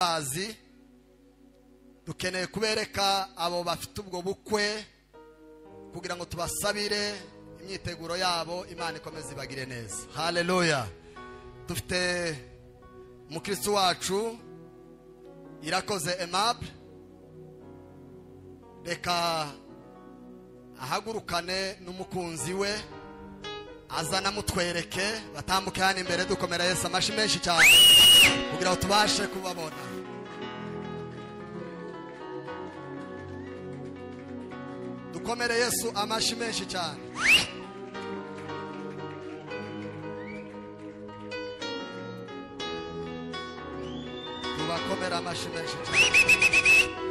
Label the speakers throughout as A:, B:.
A: Azi dukeneye kubereka abo bafite ubwo bukwe kugira ngo tubasabire imyiteguro yabo, Imana ikomeze ibagire neza. Haleluya. Dufite umukristo wacu Irakoze Aimable, reka ahagurukane n'umukunzi we azana mutwereke, batambuke hano imbere dukomera Yesu amashi menshi cyane kugira ngo tubashe kubabona. Dukomere Yesu amashi menshi cyane. Tubakomera amashi menshi cyane.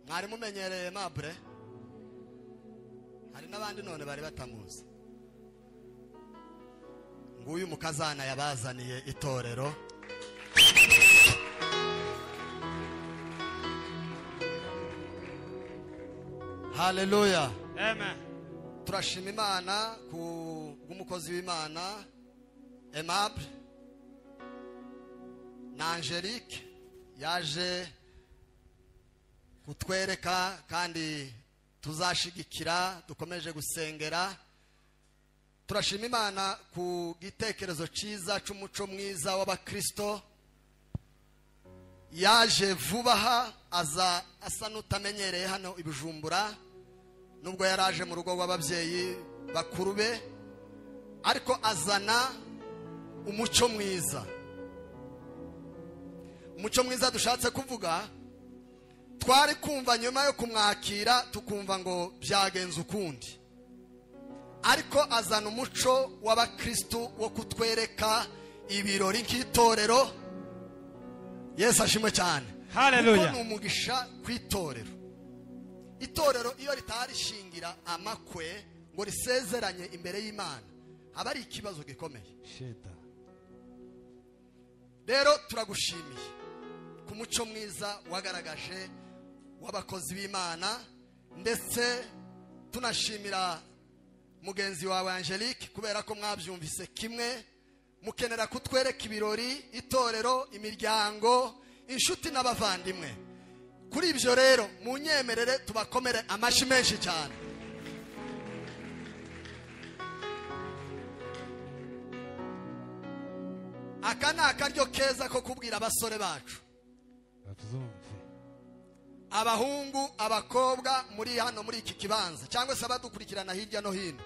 A: Mwari mumenyereye Aimable, hari n'abandi none bari batamuzi. Nguyu mukazana yabazaniye itorero. Haleluya.
B: Amen.
A: Turashima Imana ku bw'umukozi w'Imana Aimable na Angelique yaje kutwereka kandi tuzashigikira, dukomeje gusengera. Turashima Imana ku gitekerezo cyiza cy'umuco mwiza w'abakristo. Yaje vuba aha, aza asa n'utamenyereye hano i Bujumbura, nubwo yaraje mu rugo rw'ababyeyi bakuru be, ariko azana umuco mwiza. Umuco mwiza dushatse kuvuga, twari kumva nyuma yo kumwakira tukumva ngo byagenze ukundi, ariko azana umuco w'abakristo wo kutwereka ibirori nk'itorero. Yesu ashimwe cyane.
B: Haleluya.
A: Kuko ni umugisha kw'itorero. Itorero iyo ritarishingira amakwe ngo risezeranye imbere y'Imana, haba ari ikibazo gikomeye.
B: Shida.
A: Rero turagushimiye ku muco mwiza wagaragaje w'abakozi b'Imana, ndetse tunashimira mugenzi wawe Angelique kubera ko mwabyumvise kimwe, mukenera kutwereka ibirori, itorero, imiryango, inshuti n'abavandimwe. Kuri ibyo rero munyemerere tubakomere amashi menshi cyane. Aka ni akaryo keza ko kubwira abasore bacu, abahungu, abakobwa muri hano muri iki kibanza cyangwa se abadukurikirana hirya no hino,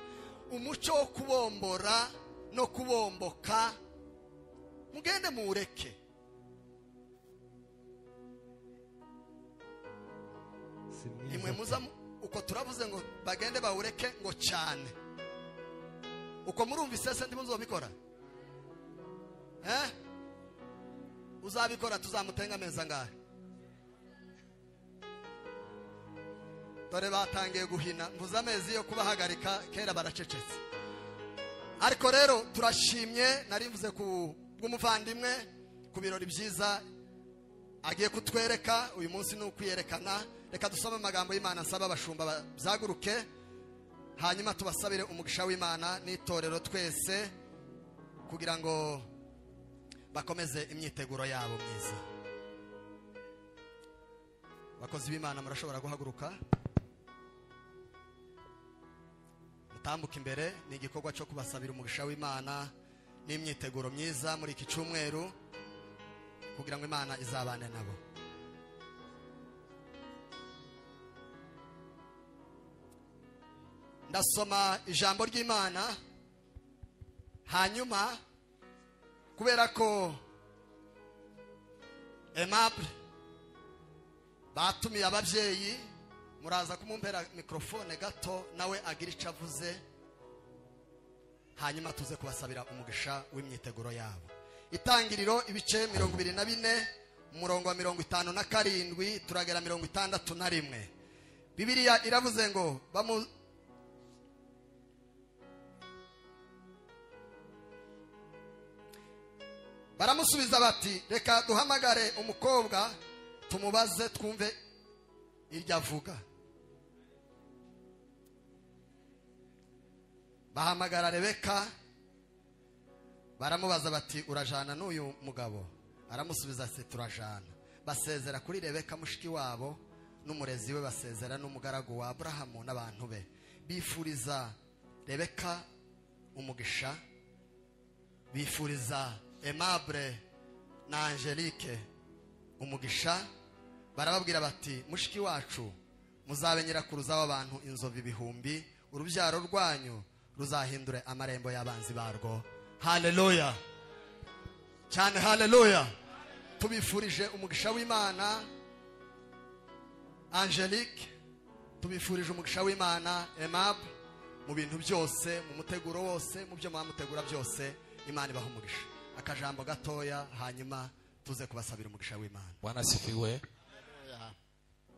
A: umuco wo kubombora no kubomboka mugende muureke. Imwe muza uko turavuze ngo bagende bawureke ngo cyane, uko murumvise se ndimuzobikora? Uzabikora tuzamutenga ameza angahe? Dore batangiye guhina, mvuze amezi yo kubahagarika kera baracecetse. Ariko rero turashimye, nari mvuze ku bw'umuvandimwe ku birori byiza agiye kutwereka uyu munsi ni ukwiyerekana. Reka dusome amagambo y'Imana, nsaba abashumba byaguruke, hanyuma tubasabire umugisha w'Imana n'itorero twese kugira ngo bakomeze imyiteguro yabo myiza. Bakozi b'Imana murashobora guhaguruka mutambuka imbere. Ni igikorwa cyo kubasabira umugisha w'Imana n'imyiteguro myiza muri iki cyumweru kugira ngo Imana izabane nabo. Ndasoma ijambo ry'Imana, hanyuma kubera ko Aimable batumiye ababyeyi, muraza kumumpera mikrofone gato nawe agira icyo avuze, hanyuma tuze kubasabira umugisha w'imyiteguro yabo. Itangiriro ibice 24 umurongo wa 57 turagera 61. Bibiliya iravuze ngo baramusubiza bati reka duhamagare umukobwa Tumubaze twumve iryo avuga. Bahamagara Rebeka, baramubaza bati urajana n'uyu mugabo? Aramusubiza ati turajana. Basezera kuri Rebeka mushiki wabo n'umurezi we, basezera n'umugaragu wa Abrahamu n'abantu be. Bifuriza Rebeka umugisha, bifuriza Aimable na Angelique umugisha. Barababwira bati mushiki wacu muzabe nyirakuruza w'abantu inzovu ibihumbi, urubyaro rwanyu ruzahindure amarembo y'abanzi barwo. Haleluya cyane, haleluya. Tubifurije umugisha w'Imana Angelique, tubifurije umugisha w'Imana Aimable, mu bintu byose, mu muteguro wose, mu byo mwamutegura byose, Imana ibaha umugisha. Akajambo gatoya hanyuma tuze kubasabira umugisha w'Imana.
B: Bwana asifiwe.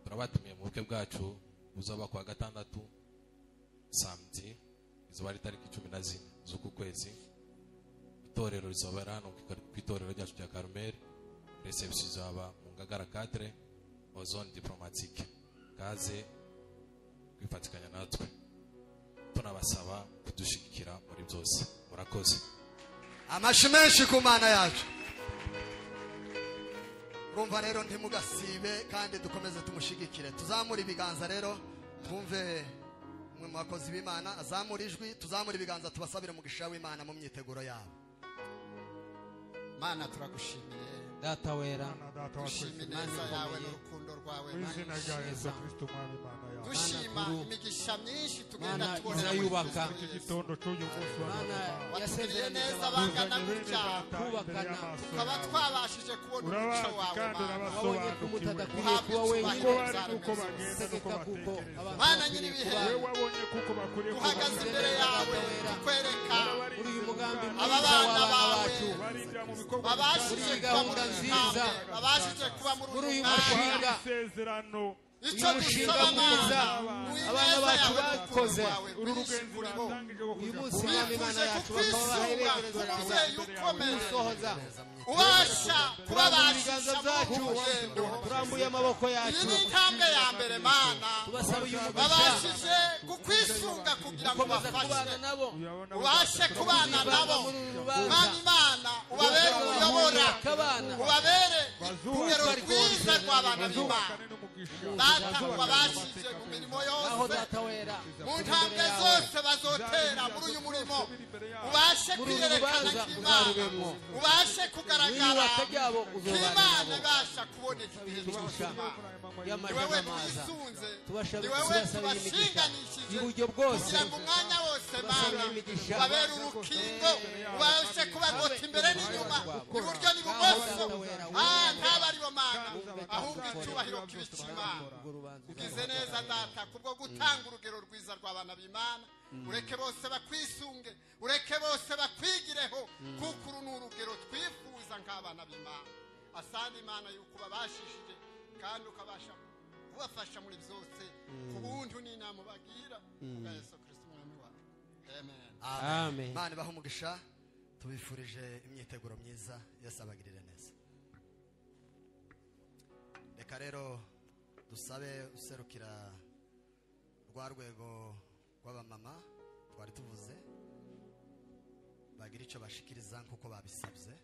B: Turabatumiye mu bukwe bwacu buzaba kwa gatandatu samedi, izuba ari tariki 14 z'uku kwezi. Itorero rizobera hano ku itorero ryacu rya Carmel. Reception izaba mu Ngagara 4 au zone diplomatique. Kaze kwifatikanya natwe, tunabasaba kudushigikira muri byose. Murakoze.
A: Amashi menshi ku Mana yacu. Urumva rero ntimugasibe kandi dukomeze tumushigikire. Tuzamura ibiganza rero twumve umwe mu bakozi b'Imana azamura ijwi, tuzamura ibiganza tubasabire umugisha w'Imana mu myiteguro yabo.
C: Mana turagushimiye
D: Data wera,
C: dushima ineza yawe n'urukundo rwawe,
E: Mu izina rya Yesu Kristo Umwami Imana yacu.
C: dushima imigisha myinshi tugenda
D: Mana
C: tubonera
D: izayubaka.
E: Iki gitondo cy'uyu munsi wa
D: Mana
E: none,
C: watugiriye neza
D: yasezeranyije
C: bangana
E: tuzanye bene
C: gutya,
E: data imbere
D: Kubakana.
E: y'amaso
C: tukaba
E: yawe.
C: twabashije kubona umuco
E: Urabazi
C: wawe
E: kandi
C: Mana.
D: Wabonye ko
E: urabasobanukiwe.
D: mutadakwiriye kuba
E: Uko
D: wenyine,
E: bari n'uko bagenda n'uko
D: tegeka kuko
E: batekereza.
D: abantu
C: Mana
D: bakwiriye
C: nyir'ibihe.
D: kubana.
E: Wowe wabonye kuko bakwiriye
C: Duhagaze
E: kubana.
C: imbere yawe tukwereka
D: Muri uyu mugambi
C: Aba
D: mwiza
C: bana
D: w'abana
C: bawe
D: bacu,
E: Barinjira mu bikorwa
C: babashije
D: Muri
C: kuba muri
D: gahunda
C: iyi
D: nziza.
C: ntambwe, babashije kuba muri
D: muri
C: uyu
D: uyu
C: mwanya.
D: mushinga,
E: isezerano.
C: Icyo
D: uyu mushinga
C: dusaba
D: mwiza
C: Mana,
D: abana
C: ni
D: bacu
C: ineza yawe n'urukundo
D: bakoze.
C: rwawe
E: Uru
C: rwinshi
E: rugenzi
C: kuri bo.
E: batangije rwo
D: Uyu
E: kuja
D: munsi
E: kuba.
D: Mwami Imana
C: Bifuje
D: yacu bakaba
C: kukwisunga
D: baheregereza
C: nk'umubyeyi ukomeye
D: gusohoza.
C: ubasha
D: Turambuye ibiganza
C: kubabashisha muri
D: byacu,
C: uru rugendo.
D: turambuye amaboko
C: Iyi
D: yacu,
C: ni intambwe ya mbere Mana,
D: tubasaba uyu mugisha
C: babashije kukwisunga kugira ngo
D: gukomeza kubana
C: bafashe,
D: nabo,
E: Uyabona
C: ubashe kubana
D: kwivanga
C: nabo.
D: muri uru rubanza,
C: Mwami Imana, ubabere umuyobora,
D: bakabana,
C: ubabere urugero rwiza rw'abana b'Imana.
E: bazubakane n'umugisha.
C: Data, ubabashije mu mirimo
D: aho
C: yose,
D: Data wera,
C: mu ntambwe zose bazotera muri uyu murimo, ubashe
D: Muri uru
C: kwiyerekana
D: rubanza
C: nk'Imana,
D: uzarubemwo.
C: ubashe kugaragara
D: Mwiyubaka ryabo uzobana
C: nk'Imana
D: nabo.
C: ibasha kuboneka igihe cyose.
D: Imigisha
C: Imana, ni
D: y'amaja
C: wewe
D: n'amaza,
C: twisunze,
D: Tubasha-
C: ni wewe
D: tubasabira imigisha
C: tubashinganishije
D: y'uburyo bwose,
C: kugira ngo umwanya wose Mana
D: Tubasabira imigisha.
C: ubabere urukingo, ubashe kubagota imbere n'inyuma, iburyo n'ibumoso. Ntaba aribo Mana, ahubwo icyubahiro kibe icy'Imana.
D: urwo rubanza
C: Ugize neza Data kubwo gutanga urugero rwiza rw'abana b'Imana. Ureke bose bakwisunge, ureke bose bakwigireho, kuko uru ni urugero twifuza nk'abana b'Imana. Asante Imana yuko ubabashishije kandi ukabasha kubafasha muri byose ku buntu n'inama ubagira kubwa Yesu Kristo Umwami wacu. Amen.
D: Amen.
A: Imana ibahe umugisha. Tubifurije imyiteguro myiza, Yesu abagirire neza. Reka rero dusabe userukira rwa rwego rw'abamama twari tuvuze bagira icyo bashikiriza nk'uko babisabye.